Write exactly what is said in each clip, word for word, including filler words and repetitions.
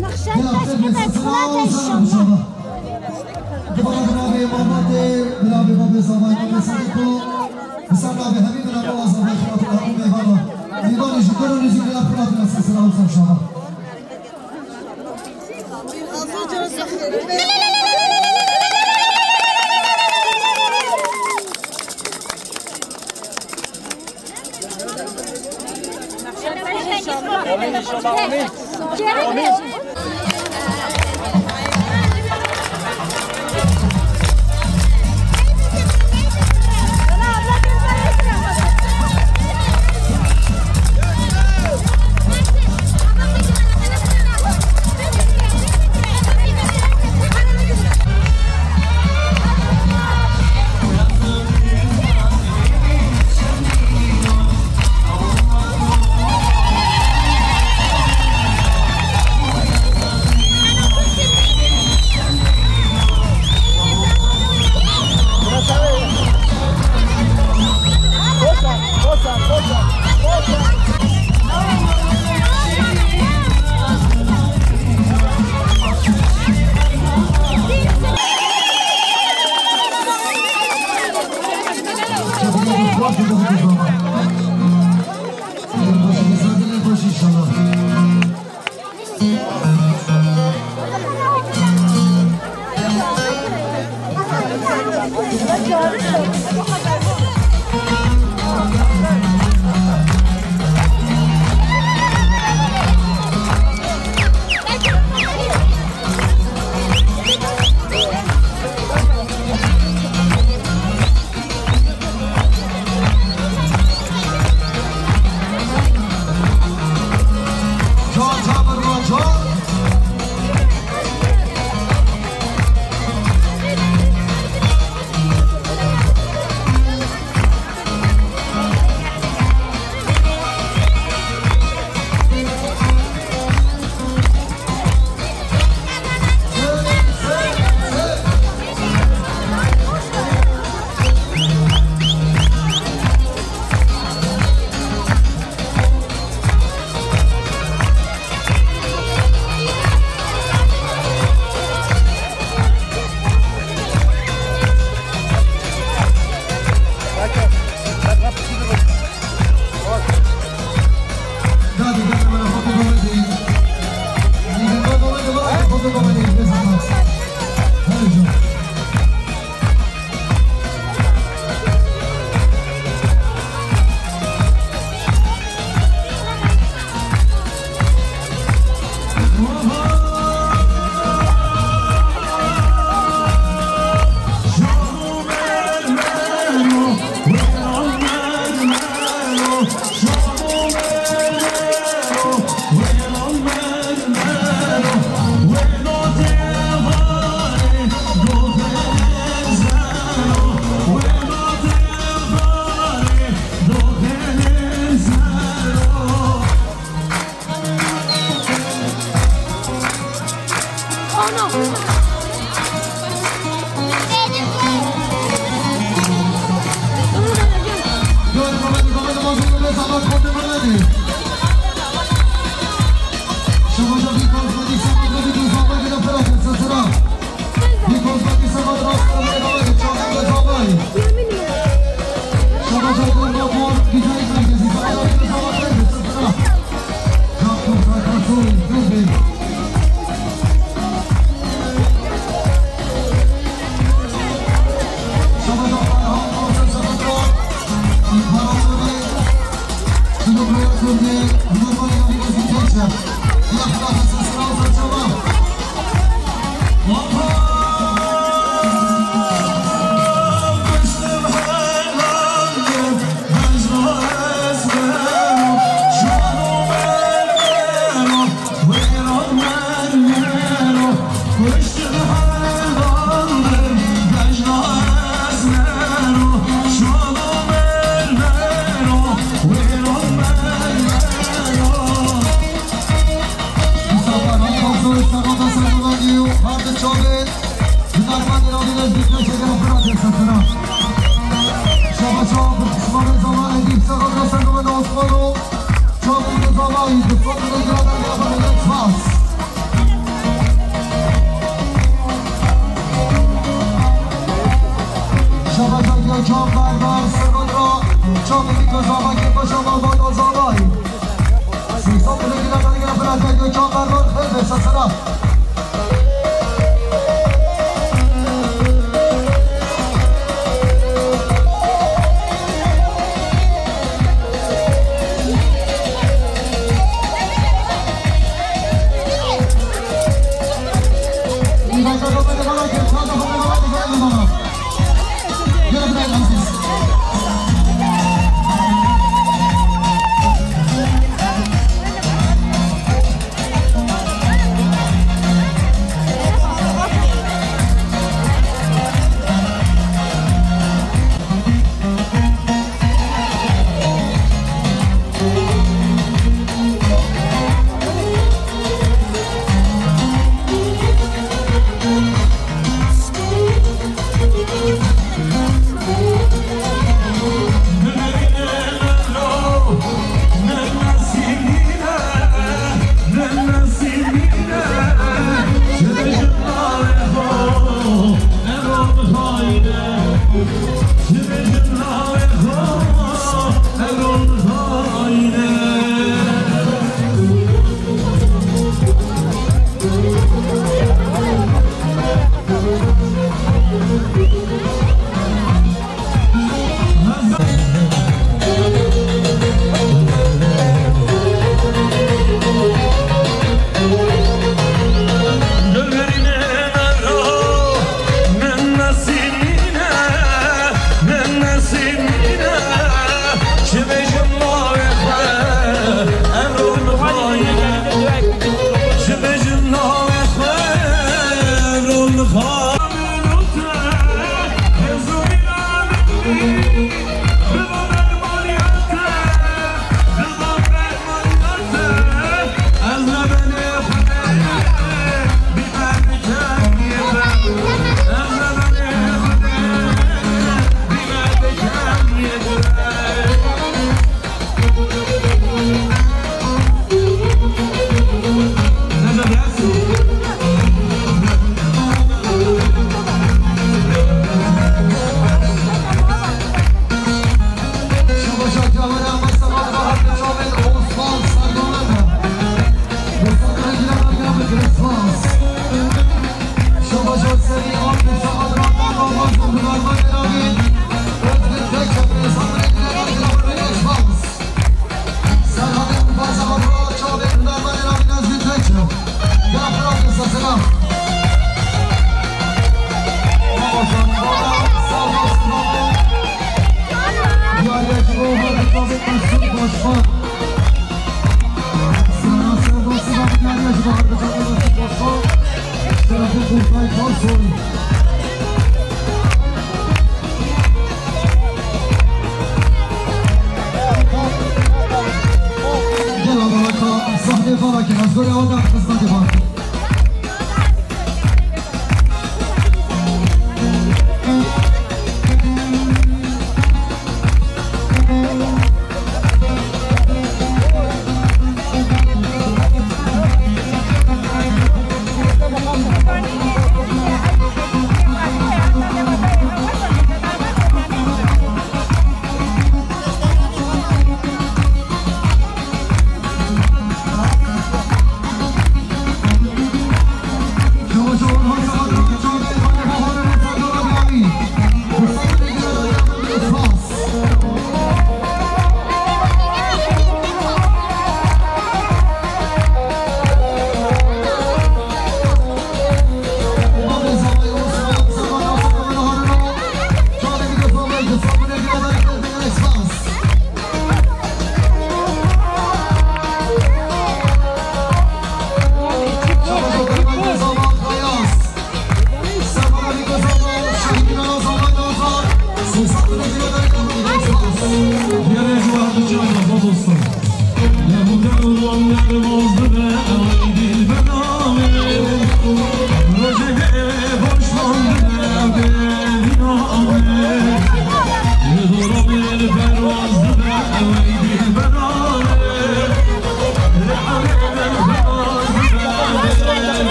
Nexşen teşkil et, Fırat inşallah. Di bala binavê malbatê, binavê babê zavayê babê Sedeko, bi ser navê hemî binavê wa zavayê xelatê hemû mêvana. Mêvanê ji kor û nêzîk ya Firatê re sesera û ser şava. Amîn inşallah, amîn. Amîn.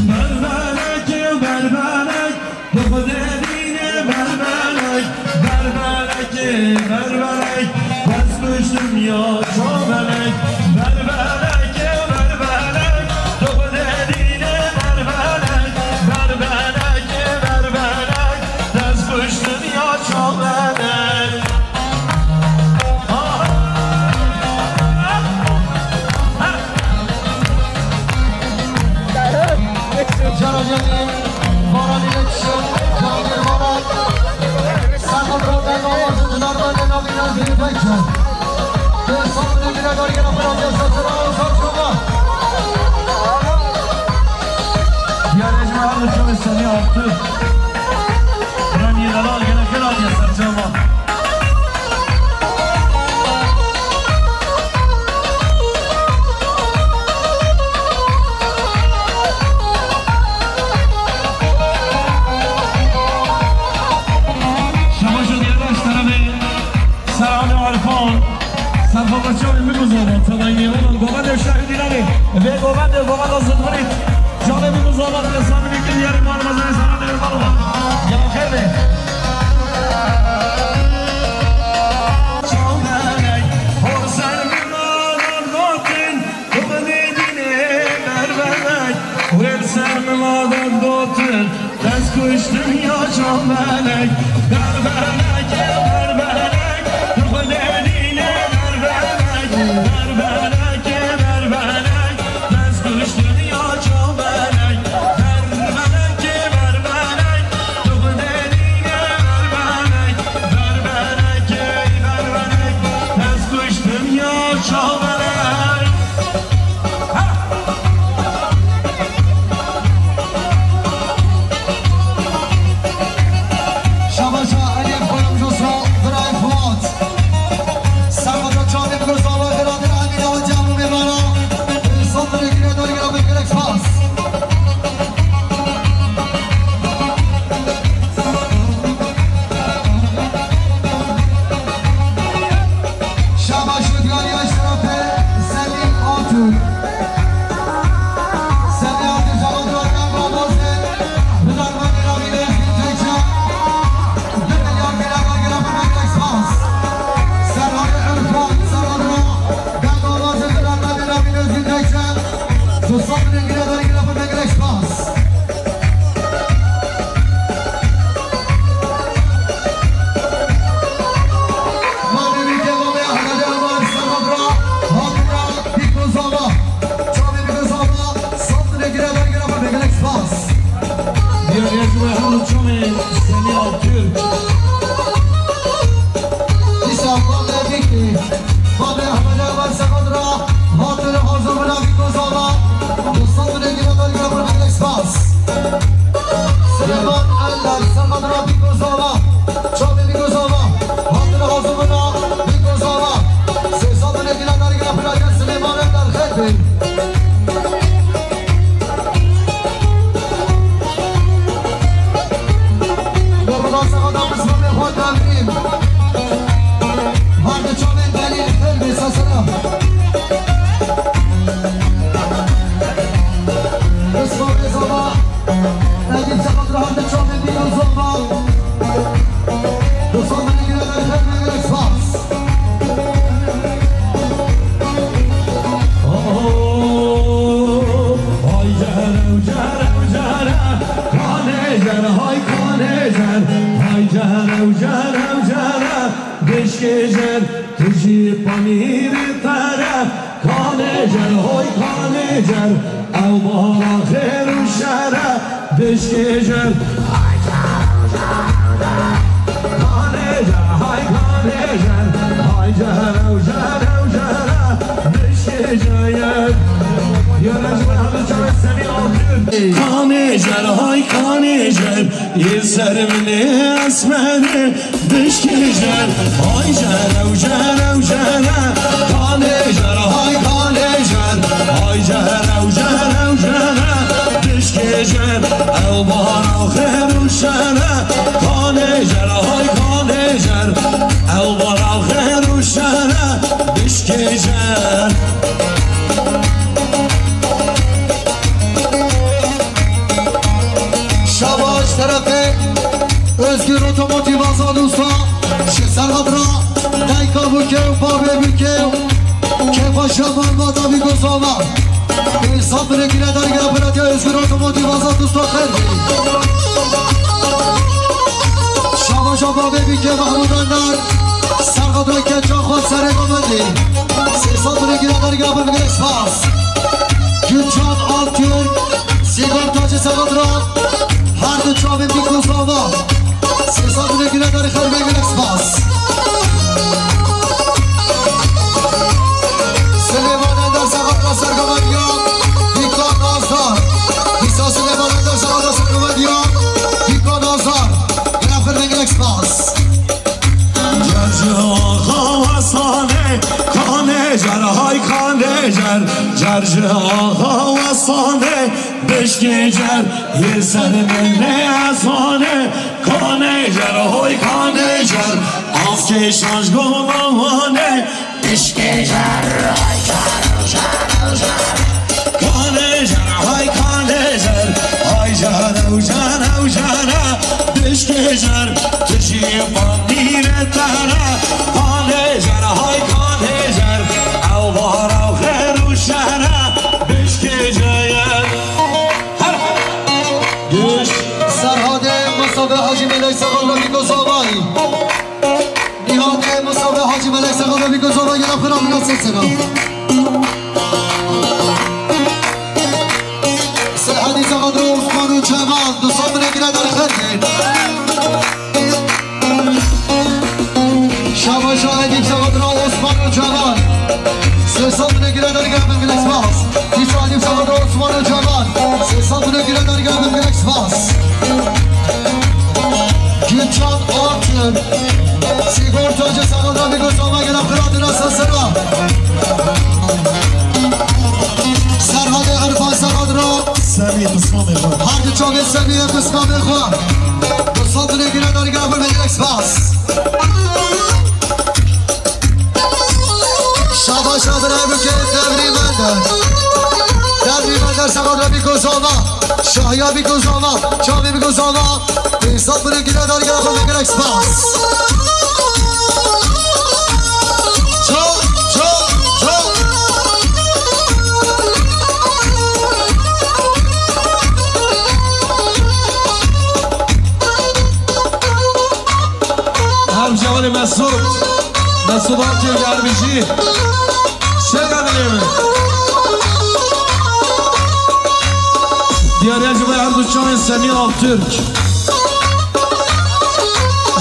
Berberek, berberek, bi Xwedê dînê berberek, berberekê berberek, dest kuştim ya çaverek, berberekê berberek, bi Xwedê dînê berberek, berberekê berberek, dest kuştim ya çaverek. Caracanê Baranê Leçişo, Cahangîr Baran, Serhat Roten, Awazê Dinar, Bende Navîna Zîrî Bekçe. Dê sabunê bîne darî gena xwe radiya serçava, serçava. Diyarê ji me her li çavê Semî Artur. Remiyê delal gene xêr hatiye serçava. Şebaşo Diyarbaş Teremê, Seramê Arifan, Serxwebaşo Mîmûzova, Tevayê Onan, Govendê Şahî Dîlanê, vê Govendê, Govenda Zilfirît. Canê min zavat li Samînê kir, yarî mal mezanê Serhatê Erbalan. Ya xêr be. Çaverek, hor ser min adan gotin, tu xwedê dînê berberek, hor ser min adan gotin, dest kuştim ya çaverek, berberek, berberek, tu xwedê dînê berberek, berberek, berberek. Dest kuştim ya çaverek, berberekê berberek, tu xwedê dînê berberek, berberekê berberek, dest kuştim ya çaverek. Şabaşa Elî Koyuncusu. Kanê cer, hay kanê cer, ew bahara xêr û şer e, dişkê cer. Kanê cer, hay kanê cer, hay cer, ew cer, ew cer e, dişkê cer. Yöne ji we hemû çawa Semî Altun. Kanê cer, hay kanê cer, yê ser min ê esmerê. Dişkê cer, hay cer, ew cer, ew cer e. Kanê cer, hay kanê cer, hay cer, ew cer, ew cer e. Dişkê cer, ew bahara xêr û şer e. Kanê cer, hay kanê cer, ew bahara xêr û şer e. Dişkê cer. Şabaş terefê Özgür Otomotiv Azad Usta, ji Serhat re dayka bike û bavê bike, kêfa şaban mada bî gozava. Hesab bire gire dergire biratiya Özgür Otomotiv Azad Usta xêr bî. Şabaşa bavê bike Mahmud Önder, Serhat re keça xwe serê bavendî. Hesab bire gire dergire bibigire spas. Gülcan Altürk, Sigortacı Serhat re, her du çavên bî gozava. Sêsad û nêgîne darî xermê gelek spas. Silêman Ender Serhat re sergovediya, Bîka Nazar. Dîsa Silêman Ender Serhat re sergovediya, Bîka Nazar. Gelek xermê gelek spas. Cer ji axa wesanê, kanê cer, hay kanê cer, cer ji axa wesanê, dişkê cer, yê ser min nê ezanê, kanê cer, hay kanê cer, av kêşan ji goma Wanê, dişkê cer, hay cer, cer, cer, cer. Kanê cer, hay kanê cer, hay cer, ew cer, ew cer e, dişkê cer, tu jî bandîre te ne. Kanê cer, hay kanê cer, ew bahara xêr û şer e, dişkê cer. Her, her. Serhadê Mustafa Hacî Melek Saxal Rabî Gozavayî. Nîhatê Mustafa Hacî Melek Saxal Rabî Gozava gela xira mina sesera. Serhadî Saxal Osman û Cemal, du sed bine gire derxerkê. Şabaşa Edîp Saxal Osman û Cemal. Sê sed bine gire dergeh bin gile spas. Dîsa Edîp Saxal Osman û Cemal. Sê sed bine gire dergeh bin gile spas. Gülcan Altın, Sigortacı Saxadra Bî Gozava gele xira dina sesera. Serhadê Erfan Saxadra. Semî qismamê xwe. Her di çavê Semî qismamê xwe. Bi sed lê gine dergah bin gelek spas. Şabaş adına bike devrî mende. Devrî mende Saxadra Bî Gozava. Şahiya Bî Gozava. Çavê Bî Gozava. Hesap bine gire dergah bin gelek spas. Çok, çok, çok. Her cemalê Mesut. Mesut Akçe gelmişi. Şeref dileyim. Diyarya ji bo her du çavên Semî Altürk.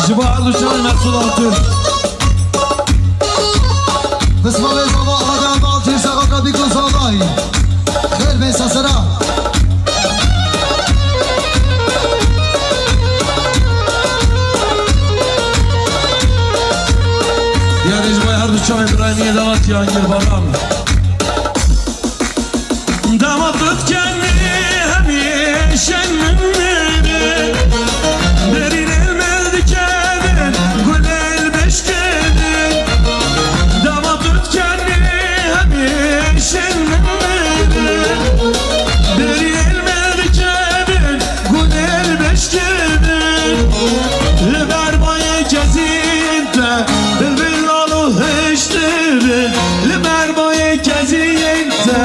Ji bo her du çavên Mesut Altürk. Bismillah, baba, Adem Altürk, Saxadra Bî Gozavayî. Xêr bên sesera. Diyarê ji bo her du çavên Birayî damat Cihangîr Baran. Damat tu dikenî hemîşen min nêrî. Derî lê mel dikevin, gulê li beşkevin. Damat tu dikenî hemîşen min nêrî. Derî lê mel dikevin, gulê li beşkevin. Li ber bayê kezîn te, bilbil lal û hişt dibin. Li ber bayê kezîn te,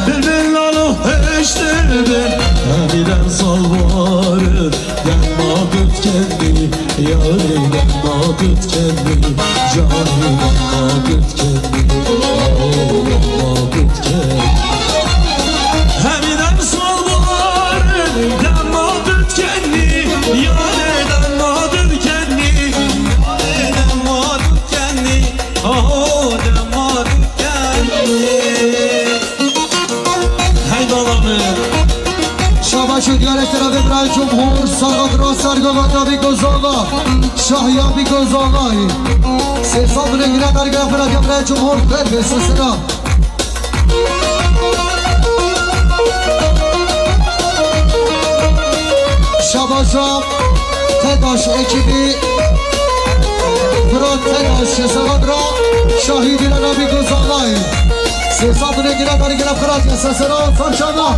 bilbil lal û hişt dibin. Hemî dem salbarin, Şahiya Bî Gozava, Şahiya Bî Gozava. Sê sal binê gire dergera fira gemre cumhur ver ve sesina. Şabaşa Tedaş ekibi. Fırat Tedaş Şesagadra. Şahidine Nabi Gozava. Sê sal binê gire dergera fira sesina. Sarşana.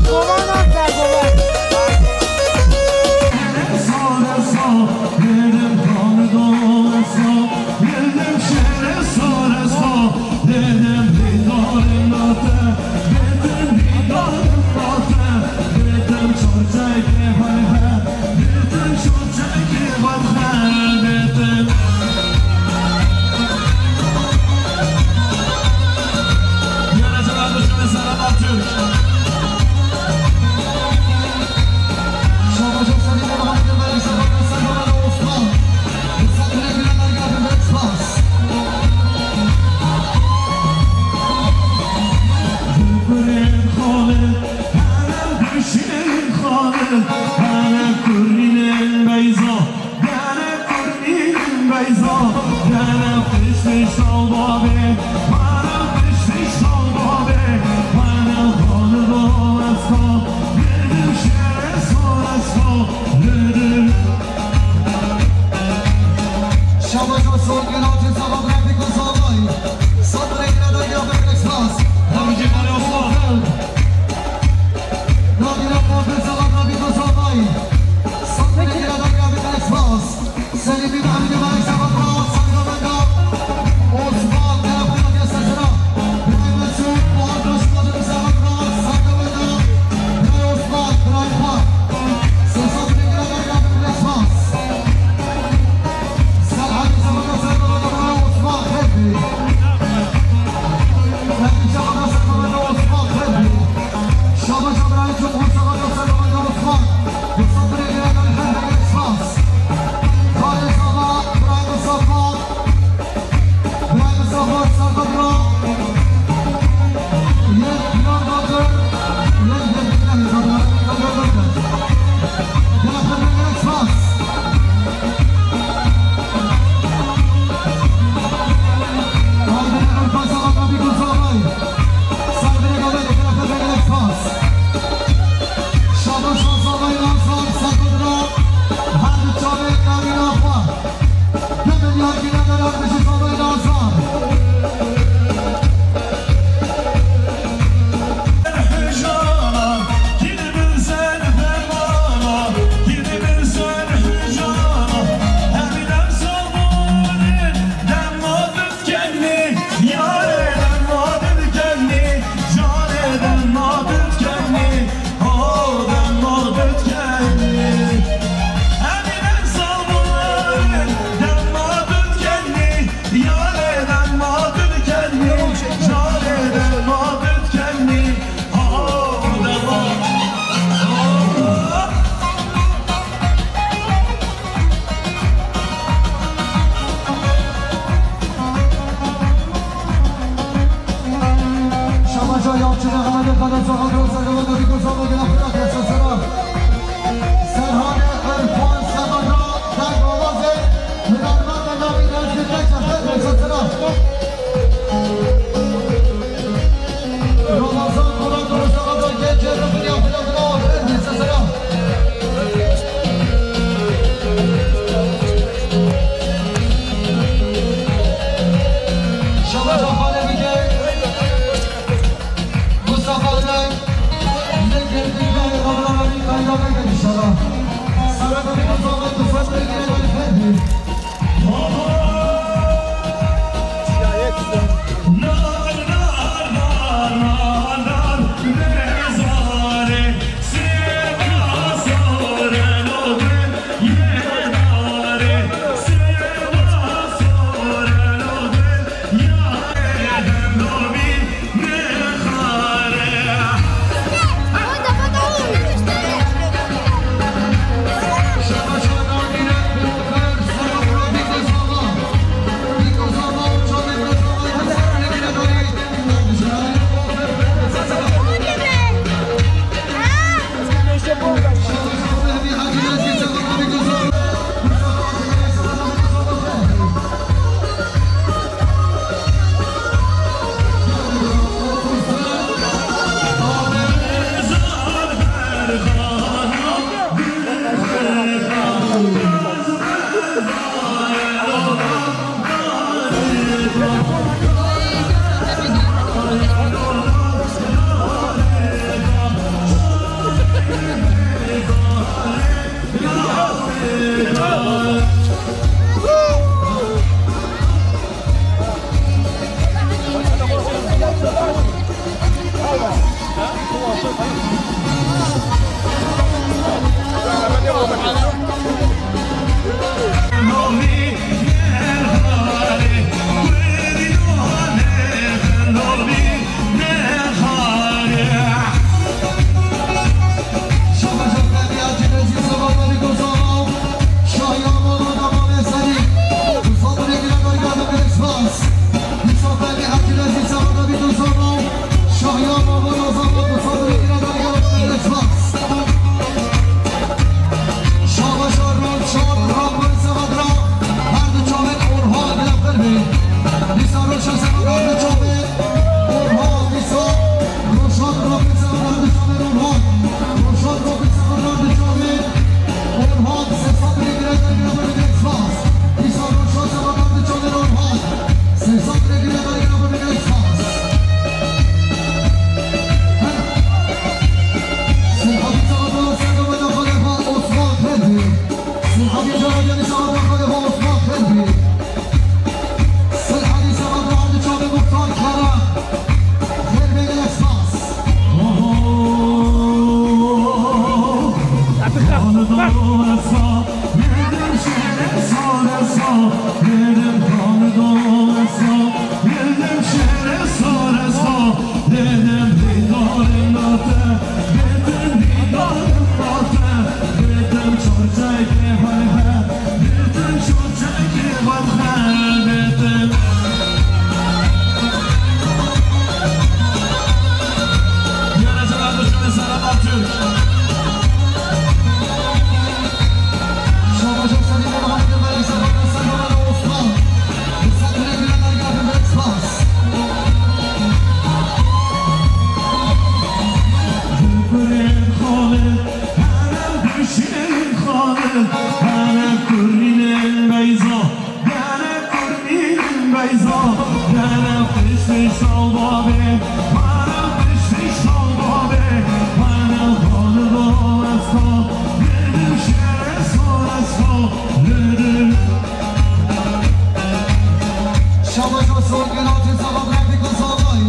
Şabaş olsun, Gülhatun Sabah, Trafik Kuzey.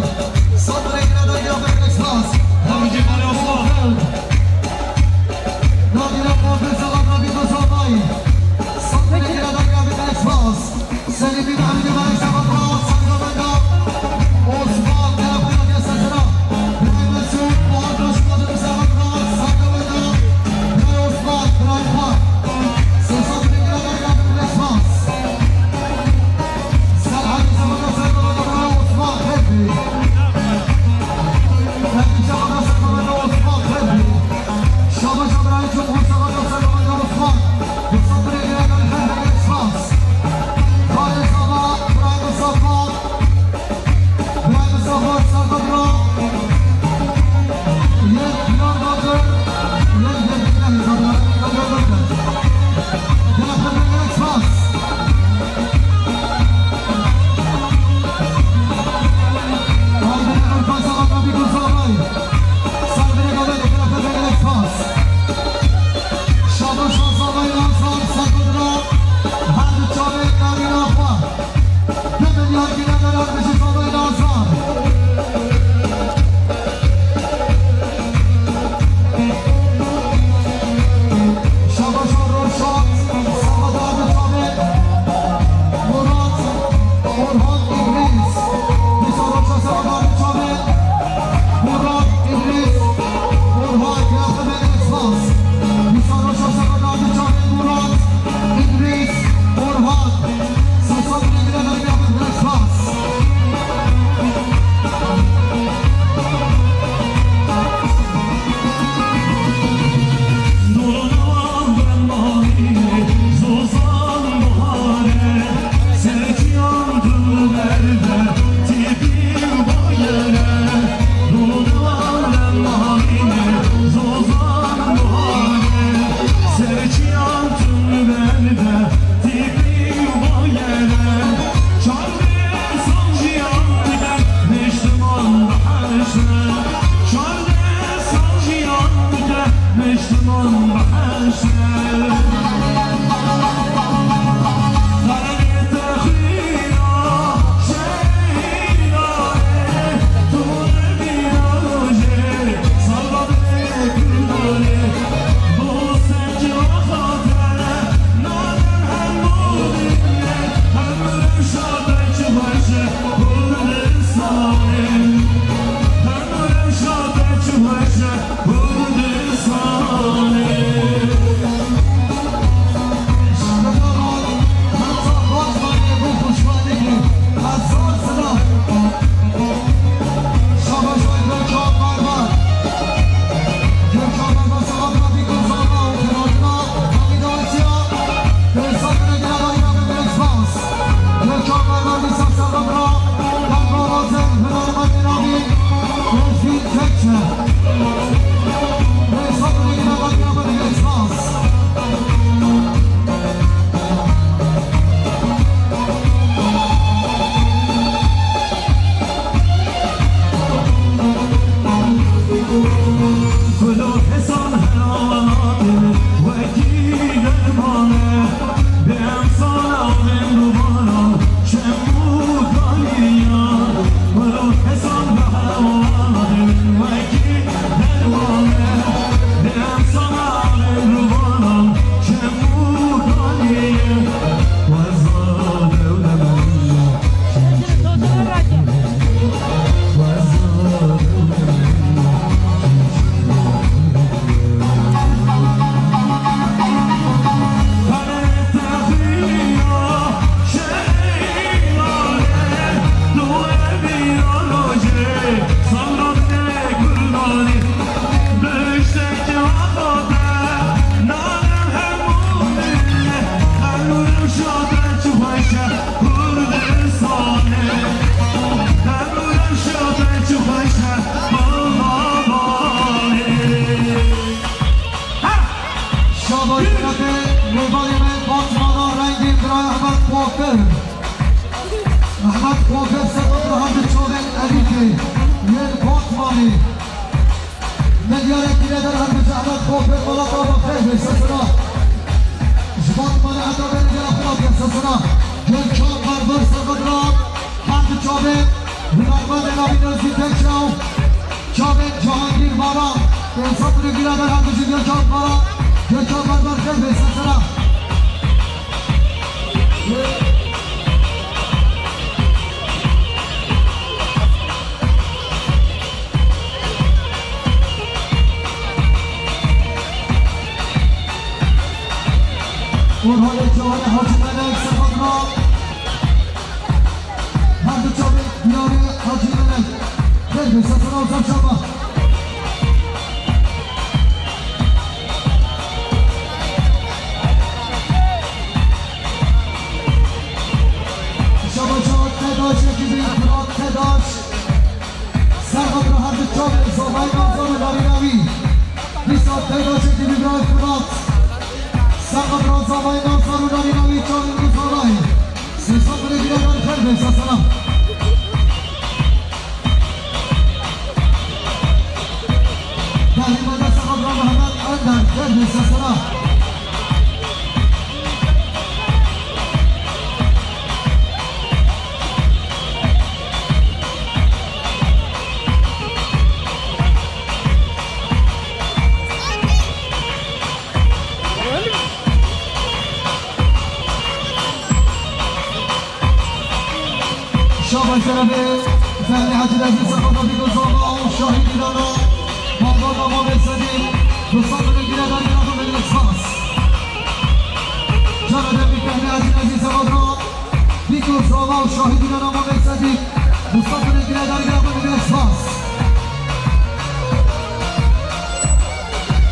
Sabri Gülhatun Sabah. Nadî Rexan Reza Rabi Gozanay. Sandrê Giradan Rabi Express. Selîmî Mehmedî Mehmet Şaban Rahat Sandra Menda. Osman Karakuya Diyasasına. Brahim Mesut, Muhammed Osman Şaban Rahat Sandra Menda. Brahim Osman, Brahim Osman. Sesat Giradan Rabi Express. Selahattin Şaban Sandra Menda, Brahim Osman Hepri. Selahattin Şaban Sandra Menda, Osman Hepri. Şabaş Ebrahîm Çopur, Şabaş Ebrahîm Çopur, Osman. Mustafa Bey, Bey, Bey, Bey, Şans. Fare Saba, Brahim Mustafa. Brahim Mustafa, Saba Bro. Yek Diyarbakır, yek Diyarbakır, Diyarbakır. Gel, Bey, Bey, Şans. Haydi, Bey, Bey, Saba Bro, bir gün sonra. Orhan Îdrîs, Murat Îdrîs, Orhan Kiyafet Espas, Musa Roşa Sabah Çavê Murat Îdrîs, Orhan, Sosat Bilgiler Kiyafet Espas. Şabayî Rexê, mêvanê me, Fatmana Rengîn, Birayê Ehmed Xofir. Ehmed Xofir, Sedat Rehan, Çolên Elî. Her bi zehmet xwe pêk welat ava xêr bê sesina. Ji van mane eda berê gela xwe batiya sesina. Gel çav berber serqet ra. Her du çavê. Hunermendê navî Nezî Tekçaw. Çavê Cihangîr Baran. Ênsan bire birader her du jî gel çav Baran. Gel çav berber xêr bê sesina. Orhanê Cahanê Hacî Melek, Sefadra. Her du çavê diyarê Hacî Melek. Xêr bê, sesera û ser çava. Şaba çava Tedaş, ekibê Fırat Tedaş. Serqet ra her du çavê zavayê Nazan û Narîna wî. Dîsa Tedaşekî Îbrahîm Firat. Serqet ra zavayê Nazan û Narîna wî çavên du zavayê. Sêsan birê birader xêr bê sesena. Behlî Mende Serqet ra Mehmet Ender xêr bê sesena. Şaba şerefê Fehmî Hacî Lezî Sefada Bîgo Zava û şahîdî dana. Baba baba ve sedî. Dostlar bile gire ben tarafı beni spas. Şaba şerefê Fehmî Hacî Lezî Sefada. Bîgo Zava û şahîdî dana Mohamed Sedî, Mustafa Negirê, Dargirê Mohamed Esfas.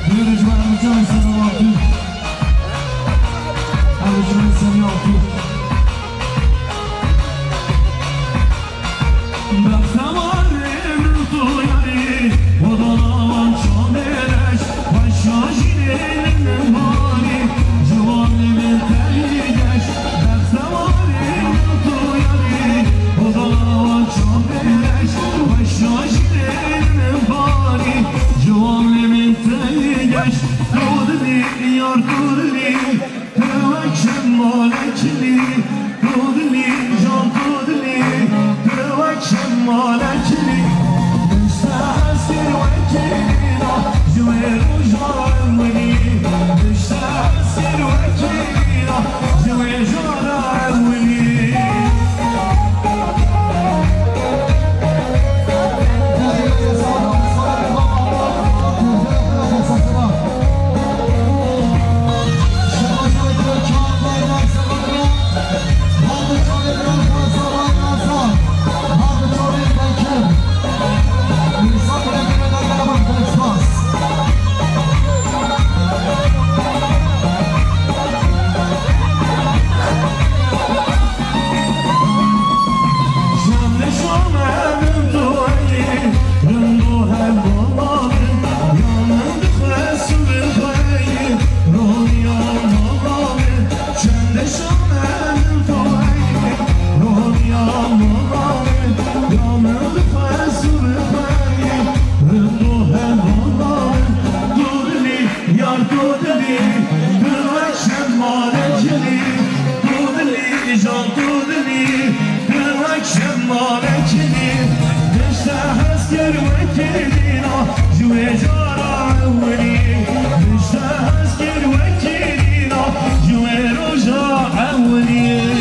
Buyurun, Cumhurbaşkanı Sami Altun. Abi, Cumhurbaşkanı Sami Altun. Bextewarê min tu yarî, odana wan çavê reş. Weşa jî lê min barî, ciwanê min tey geş. Bextewarê min tu yarî, odana wan çavê reş. Weşa jî lê min barî, ciwanê min tey geş. Tu dilî, yar tu dilî, tu wek şemalekilî. Tu dilî, can tu dilî, tu wek şemalekilî. Dişte ez kir wekî dîna, ji wê roja ewilî. Dişte ez kir wekî dîna, ji wê jara ewilî. Yar tu dilî, tu wek şemalekilî, tu dilî, can tu dilî, tu wek şemalekilî. Dişte ez kir wekî dîna, ji wê cara ewilî. Dişte ez kir wekî dîna, ji wê roja ewilî.